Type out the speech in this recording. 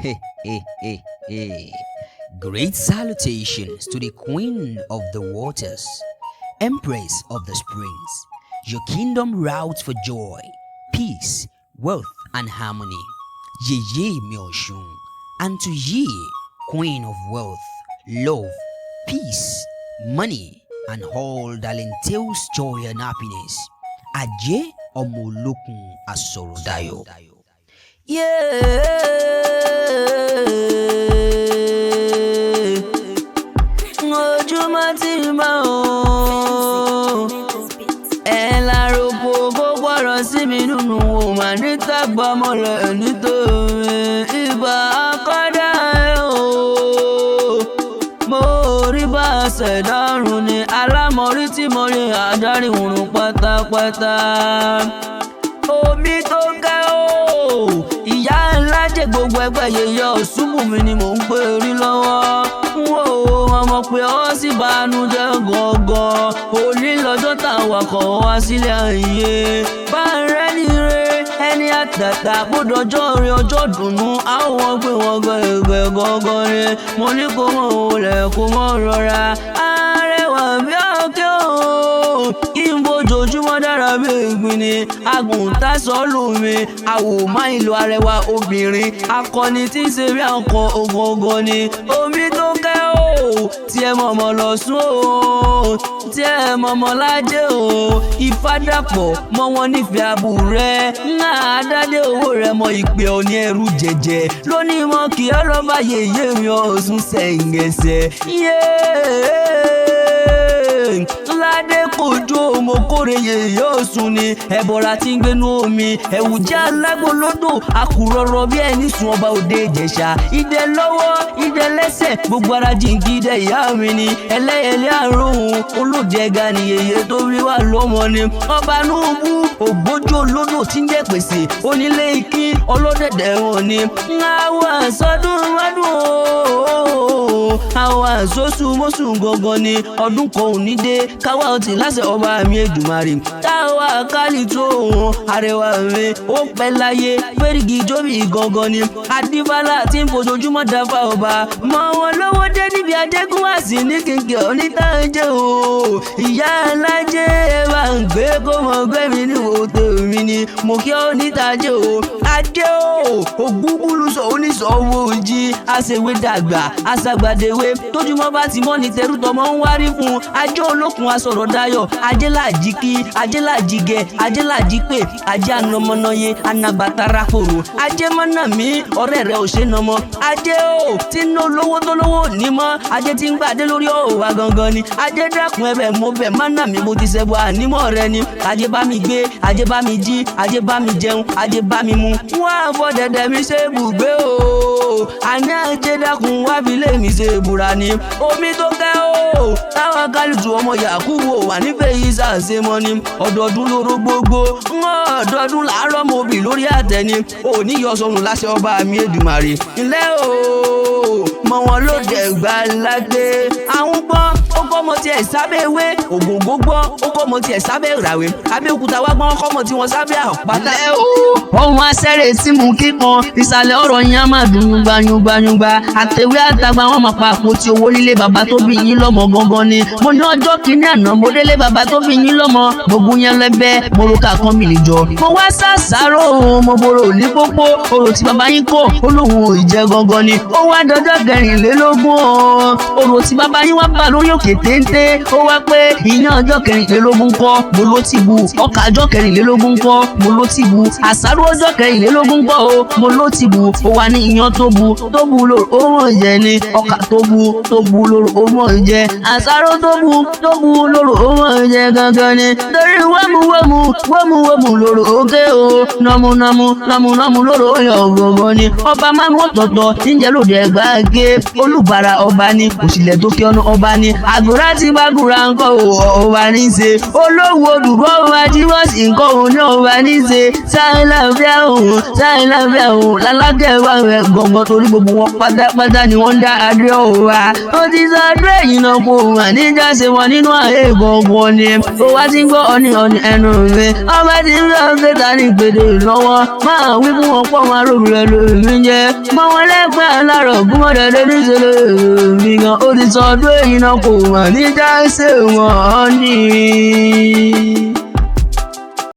Hey, hey, hey, hey. Great salutations to the Queen of the Waters, Empress of the Springs. Your kingdom routes for joy, peace, wealth, and harmony. Yèyé mi Ọ̀ṣun. And to ye, Queen of Wealth, Love, Peace, Money, and all that entails joy and happiness. Ajé ọmọ olókun asọ̀rọ̀dayọ̀. Yeah. Ojúmọ́ ti mọ́ o. Ẹ lárúkọ kó gbọ́rọ̀ sí mi nínú o mà níta gbọ́mọlẹ̀ nítorí ibà akọ́dá ẹ̀ o. Mo rí bá a ṣẹ̀dárùn ni alámọ̀rí tí mo rí adarí òrùn pátápátá. Omi tó kẹ́ o, ìyá ńlá jẹ́ gbogbo ẹgbẹ́ yẹyẹ Ọ̀ṣunbùnmi ni mò ń pè rí lọ́wọ́. N ó ọmọ pé ọ sì bànújẹ́ gangan. Òní lọ́jọ́ táwa kọ̀ wá sílé ayé. Bá ń rẹ́ni re ẹni àtàtà gbọ́dọ̀jọ́ rí ọjọ́ dùnú. Àwọn gbé wọn gẹ̀gẹ̀ gangan ni. Mo ní kó mọ̀ òlẹ̀ kó mọ̀ rọra. Arẹwà bí ọ̀kẹ́ o. Kí n fojoojúmọ́ dára bí ìgbín ni. Àgùntàn sọ́lù mi. Àwò máa ń lo arẹwà obìnrin. Akọni tí ń ṣe bí akọ ogogo ni. Omi tó kẹ́ o. Tí ẹ mọ̀mọ́ lọ sún o. Tí ẹ mọ̀mọ́ lájẹ́ o. Ifá dàpọ̀ mọ́ wọn nífẹ̀ẹ́ abù rẹ̀. Ńlá àdádé owó rẹ̀ mọ ìpè òní ẹrú jẹjẹ. Lónìí mọ kí ọlọ́ba yèyé mi Ọ̀ṣun ṣẹ̀ǹgẹ̀ṣẹ̀. Yéé! Ládé kojú mo kórè yèyé Ọ̀ṣun ni ẹ̀bọ̀ra tí ń gbénú omi ẹ̀wù jẹ́ alágbólódò akùrọ̀rọ̀ bí ẹni sùn ọba òde Ìjẹ̀ṣà idẹ lọ́wọ́ idẹ lẹ́sẹ̀ gbogbo ara jìnkí idẹ ìyá mi ni ẹlẹ́yẹlé àrùn olóde ẹ̀ga ni yèyé tó rí wà lọ́mọ ni ọba nùbú ògbójú olódò tí ń jẹ́ pèsè onílé ikí ọlọ́dẹ̀dẹ̀ wọn ni àwọn àsọdún wádùn ooo àwọn àsosùmọ́sùn gangan ni ọdún kan ò ní dé káwá ọtí láṣẹ ọba mi Èdùmàrè táwa kálí tó òun arẹwà mi ó pẹ́ láyé fẹ́rígì jóbi gangan ni adífálà tí ń fojoojúmọ́ dáfà ọba mọ wọn lówó dé níbi adégún àsì ní kíkẹ́ onítànjẹ́ o ìyá alájẹ́ ẹ bá ń gbé kó mọ gbé mi ní òtò mi ni mo kí ọ nítàjẹ́ o ajé o ògúngúlù sọ oníṣòwò jí aṣèwé dàgbà aṣàgbàdéwé tójúmọ́ bá ti mọ́ ní tẹrú tọmọ ń wárí fún ajé olókun asọ̀rọ̀ dayọ̀ ajé làjí kí ajé làjí gẹ ajé làjí pé ajé anamọ́nàyé anabatara kòrò ajé mọ́nà mi ọ̀rẹ́ rẹ̀ ò ṣe nọmọ ajé o tí ń ná olówó tó lówó ní mọ́ ajé tí ń gbàdé lórí ọ̀wà gangan ni ajé dákun ẹbẹ̀ mo bẹ̀ mọ́nà mi mo ti ṣẹ́gun ànímọ́ rẹ ni ajé bá mi gbé ajé bá mi jí ajé bá mi jẹun ajé bá mi mu wọ́n á fọ dẹ̀dẹ̀ mi ṣe ibùgbé o àní ajé dákun wá fi lé mi ṣe ìbúra ni omi tó kẹ́ o táwọn kálíjù ọmọ Yakubu wà nífẹ̀ẹ́ yìí ṣàṣe mọ́ ni ọdọọdún lóró gbogbo ọdọọdún làárọ̀ mo bì lórí àtẹni òní yọ sọnù láṣẹ ọba mi Èdùmàrè ńlẹ́ o mọ wọn ló dẹ̀gbà lágbé àwọn gbọ́ ó kọ́ ọmọ tiẹ̀ sábẹ́ ewé ògòǹgò gbọ́ ó kọ́ ọmọ tiẹ̀ sábẹ́ ìràwé Abẹ́òkúta wá gbọ́n kọ́ ọmọ tí wọ́n sábẹ́ àpáta. Ẹ o ohun asẹ́rẹ̀ tí mú kíkan ìsàlẹ̀ ọ̀rọ̀ yẹn á máa dùn yúngbà yúngbà yúngbà àtẹ̀wé àtàgbà wọn máa pa àpótí owó nílé bàbá tó bí yín lọ́mọ gangan ni mo ní ọjọ́ kìíní àná mo délé bàbá tó bí yín lọ́mọ gbogbo yẹn lẹ́bẹ́ mo ro kàkan mi nìjọ mo wá sàṣàrò mo borò ní pópó orò tí bàbá yín kò olóhùn ò jẹ gangan ni ó wá dọjọ́ kẹrìnlélógún o orò tí bàbá yín wá bà lórí òkè téńté ó wá pé ìyẹn ọjọ́ kẹrìnlélógún kọ́ mo ló ti bu ọkà ọjọ́ kẹrìnlélógún kọ́ mo ló ti bu àṣàrò ọjọ́ kẹrìnlélógún kọ́ o mo ló ti bu ó wà ní iyán tó bu tó bu lóru ó mọ̀ jẹ ni ọkà tó bu tó bu lóru ó mọ̀ jẹ àṣàrò tó bu tó bu lóru ó mọ̀ jẹ gangan ni torí wẹ́mu wẹ́mu wẹ́mu wẹ́mu lóru òkè o nọmú nọmú nọmú nọmú lóru ó yọ gangan ni ọba márùn ọ̀tọ̀ọ̀tọ̀ níjẹ́ lóde ẹgbàá gé olùbàrà ọba ni òṣìlẹ̀ tó kí ọ̀nà ọba ni àgùrá ti gbàgùrà ńkọ́ ọba ní í ṣe olówó olùkọ́ ọba jíwọ́sì ńkọ́ òun ní ọba ní í ṣe sáyẹ́láfíà òun sáyẹ́láfíà òun lálákẹ́ wà rẹ̀ gọ̀ngàn. wọn torí gbogbo wọn pátápátá ni wọ́n ń dá adé ọ̀wá. Ó ti sọ adé yìí náà kò wà níjà ṣe wọn nínú ayé gbọ̀ngàn ni. Ó wá ti ń gbọ́ ọ̀nì ọ̀nì ẹnu mi. Ọba ti ń lọ pé ta ni gbèdè lọ́wọ́. Máa wí fún wọn pọ̀ máa rò rẹ̀ lómi jẹ́. Mọ wọn lẹ́gbẹ̀ẹ́ alárọ̀ gúnmọ̀dẹ̀dẹ̀ níṣẹ́lẹ̀ mi gan. Ó ti sọ adé yìí náà kò wà níjà ṣe wọn ní.